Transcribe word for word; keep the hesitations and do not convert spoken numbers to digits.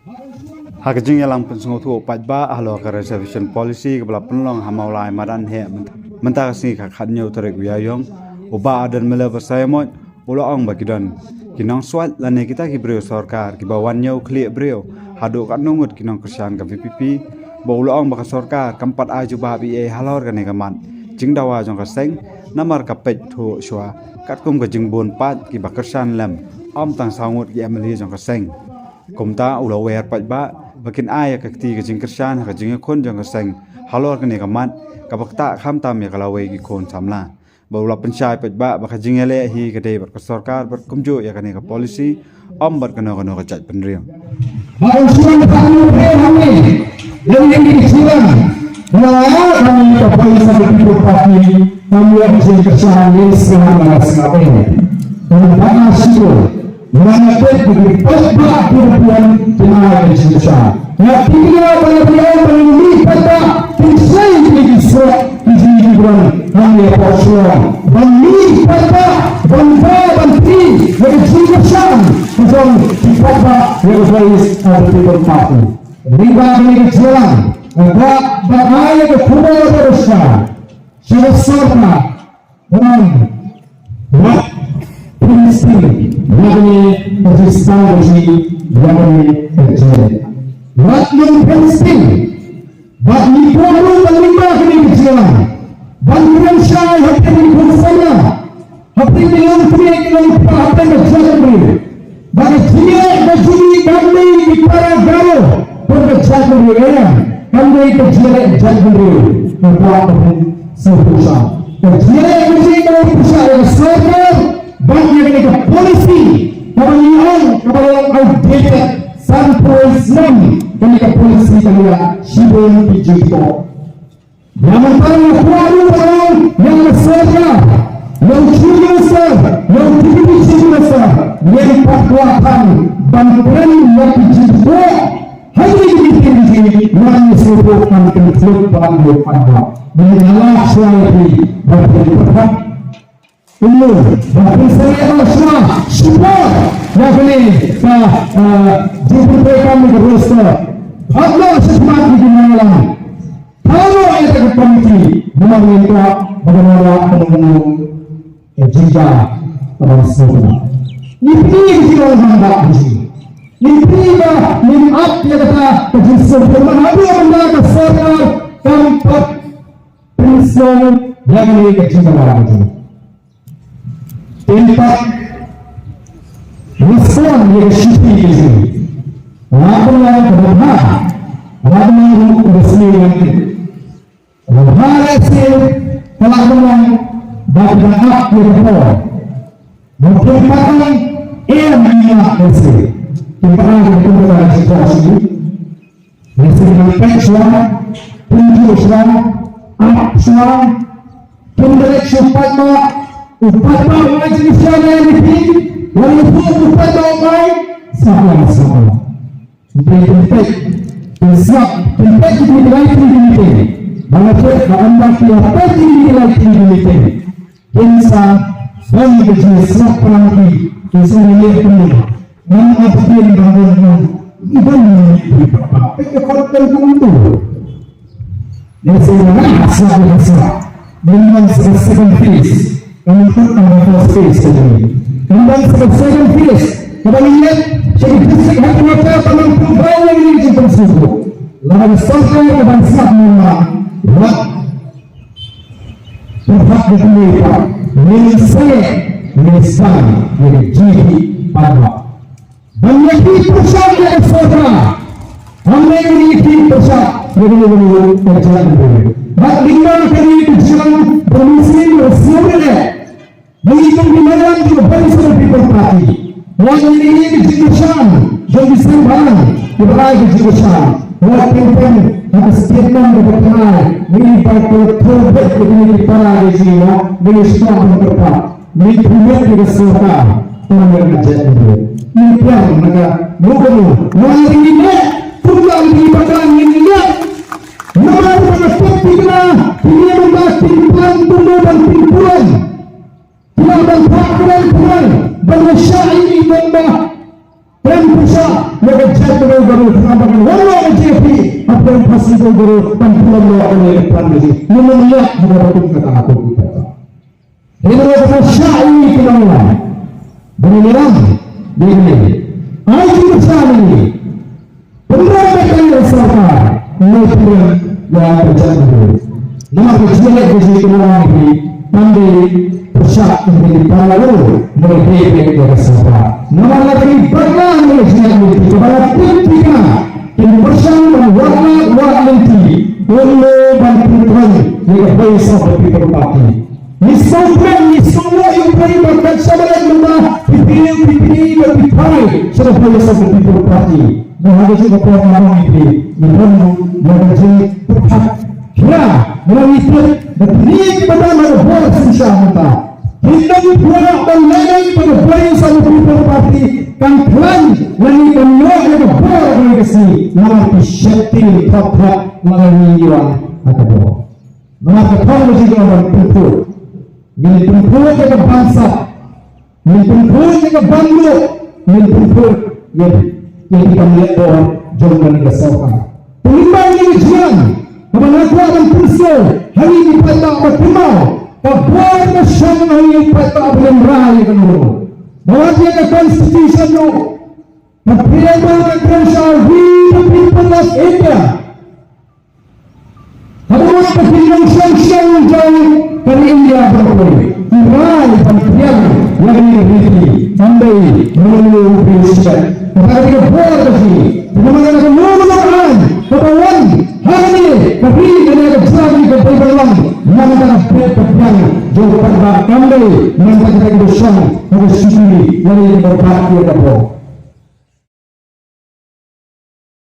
Ha ka jingïalang pynsngewthuh paidbah halor ka reservation policy kaba la pynlong ha Mawlai Madan Heh mynta ka sngi ka khatñiew tarik u Ïaïong, u Bah Ardent Miller Basaiawmoit u la ong ba ki don ki nongswait lane kita ki briew sorkar kiba wan ñiew khlieh briew haduh katno ngut ki nongkyrshan ka V P P, ba u la ong ba ka sorkar kam pat ai jubab ei ei halor kane ka mat jingdawa jong ka seng, namar ka peit thuh shuwa katkum ka jingbun paid kiba kyrshan lem, ym tang saw ngut ki M L A jong ka seng. Kumta u la wer paidbah ba kin ai ïa ka kti ka jingkyrshan ha ka jingïakhun jong ka seng halor kane ka mat kaba ktah khamtam ïa ka lawei ki khun samla. Ba u la pynshai paidbah ba ka jingïaleh hi ka dei bad ka sorkar bad kumjuh ïa kane ka policy, ym bad kano kano ka jaitbynriew. Ba u shu wan pat u pher hangne, ïa u ïa ki shu wan. Ba kane ka policy ka people party, kam ïa ka jingkyrshan ïa sngap na sngap eh. Ba u ba shu Nga nga peit ba ki paidbah ki riewpon ki ai ka jingkyrshan. Nga thikna ba nga peit ba ngi paidbah kin sei ïa ki surok ki jingïakhun hangne hapoh Shillong. Ba ngi paidbah ban ba ban plie ïa ka jingkyrshan ka jong ki paidbah ïa ka Voice of the People Party. Lyngba kane ka jingïalang nga kwah ban ai ïa ka khubor kaba shisha sha ka sorkar. Wat pynshai ïa kane ka jingstad ka jong ngi ïa kane ka jingeh. Wat nym pynshai. Bad ngi kwah ruh ban lyngba kane ka jingeh ban pynshai hapdeng ki khun samla, hapdeng ki longkmie ki longkpa, hapdeng ka jaitbynriew. Ba ka jingeh ka jong ngi kam dei ki para Garo bad ka jaitbynriew, eh, kam dei ka jingeh jaitbynriew. Ka kwah ka pyn sngewthuh sha ka jingeh ka jong ngi, ka pynshai ïa ka sorkar bad ïa kane ka policy kaba ngi ong kaba long outdated, sanphew snem kane ka policy ka long shibun ki jingthoh. Ïa mynta nga kwah ruh ban ong ïa ka sorkar, ïa u Chief Minister, ïa u Deputy Chief Minister, ngin pat kwah than ban kren ïa ki jingthoh ha kine ki meeting ki jong ngi, ngan ïa sngewthuh ban pyntlot bad ban ïoh paidbah. Ngi la lap shuwa ïa phi ba phin pyrkhat. Kumno ba phin sa ïa shuwa shuwa ïa kane ka, eh, jingpyntrei kam ïa ka roster. Hap la sha khmat ïa ki nongïalam. Thaw noh ïa ka komiti namar ngin kwah ba ka nongrah ka long ka jingja ka long sngewbha. Ngi pynïaid ka jinglong hangne ba ka jing. Ngi pynïaid ba ngin ap ïa kata ka jingsngewbha. Namar haduh mynta ka sorkar kam pat pynslem ïa kane ka jingdawa ka jong. Te pat respond ïa ka shithi ka jong. Nga pynlong kaba bha, nga pynlong ruh kaba sniew ïa ki. Kaba bha lehse ka la pynlong ba ka ap ïa ka por. Ba pynpaw em ïa lehse. Pynpaw ïa ka por ka jong. Ngi sngewbha peit shuwa, pynjuh shuwa, ap shuwa, pyndirect shuwa paidbah, u paidbah u ai jingkyrshan ïa ngi, lane u paidbah u ai, sngewbha sngewbha. Ngi peit, peit, peit shuwa, peit, peit ki lai ki meeting. Ba nga peit ba ym da ki peit ki lai ki meeting. Kin sa don ka jingsngewpynlang ki, kin sa ïaleh kumno. Ngam ap kin ba don, don, don, don, peit ka khot kan kumtu. Ngi sngewbha sa, sa, sa. Ngin wan sa ka second phase. Ngam wan sa ka first phase ka jong ngi. Ngin wan sa ka second phase. Kaba ngi leit sha ki district headquarter, ba ngin provide ïa ngi ki jingpynsngewthuh. Lada ka sorkar ka ban sngap mynta. Wat Pyrkhat ïa kane pat, ngin sngewbha, ngin sngewbha ïa ka jingïakhih paidbah. Ban ïakhih pyrshah ïa ka sorkar. Hangne ngin ïakhih pyrshah ïa kane, kane ka jaitbynriew. Bad lyngba kane ka jingïalang ba ngi sngewbha ïa ka sorkar. Ba ngi kum ki nongïalam jong ka Voice of the People Party. Wat ïa kine ki jingkyrshan jong ki seng bhalang kiba ai ki jingkyrshan. Wat pynpyn ha ka statement kaba thymmai, ngi ba ka thong beit ïa kine ki para ki jingïalam, ngi sngewbha ban kyrpad, ngi thungit ïa ka sorkar tang ïa ka jaitbynriew. Ngi pdiang na ka mukam, wat ïa kine kumba ngi ba ka ngi leh. Namar ba ka thong thikna kine mynta ki plan kumno ban pynpulom. Pynban ban phah kren, pynban ban ïashah ïa i don ba kren pyrshah ïa ka jaitbynriew baroh. Ba kan wan noh ka J P, hapdeng Phasih Jaiñtia, ban pynlong noh ïa ka plan ka jong ngi. Ngim leh haba kum kata ha kum kata. Hynrei ba ka shah ïa ngi ki nongïalam. Ba ngi ïalam, ba ngi ai ki pyrshah ïa ngi. Pynrem beit ïa ka sorkar, ngi pynrem ïa ka jaitbynriew. Namar ka jingïaleh ka jong ngi, kam dei pyrshah ïa ki para ruh, ngi dei beit ïa ka sorkar. Namar lada ngi badla ïa ka jingïaleh ka jong ngi, kaba la tip tikna, kin pyrshang ban wad lad wad lynti kumno ban pynkreh ïa ka Voice of the People Party. Ngi sngewkmen, ngi sngewlong ïa u briew ba kat shaba leit mynta, phi phi phi phi ba phi phai sha ka Voice of the People Party. Ngi ha ka jingkyrpad na ngi phi, ngi don ïa ka jingpyrkhat. Ïa, ngi ngi tip ba kine kiba don ha ka bor synshar mynta, ki don pura ban leh ba ka Voice of the People Party kan khlaiñ lane kan ïoh ïa ka bor ha kane ka sngi, namar ki sheptieng thok thok lada ngi ïoh ha ka bor. Namar ka thong ka jong ngi ban pynphuh. Ngin pynphuh ïa ka bamsap. Ngin pynphuh ïa ka bamluh. Ngin pynphuh ïa, ïa ki kam leh bor jong kane ka sorkar. Te lyngba kane ka jingïalang kaba nga kwah ban pynsngew ha ngi ki paidbah ba kynmaw, ka bor ka shong ha ngi ki paidbah ba ïa rai ïa kano kano. Ba wat ïa ka constitution ruh, ka Federal Republic of India, we the people of India. Haba mut ka pynlong shong shong jong ka ri India baroh kawei, i rai ban pdiang ïa kane ka riti, kam dei mano mano u briew shisha. Kata ka dei ka bor ka jong ngi. Kaba mut ka mano mano aiñ kaba wan ha kane ka ri, kane ka jylla ka dei ban long na ka bynta ka beit ka biang jong u paidbah, kam dei na ka bynta ka dei ka shong ha ka shuki lane ka bor ïa ka bor.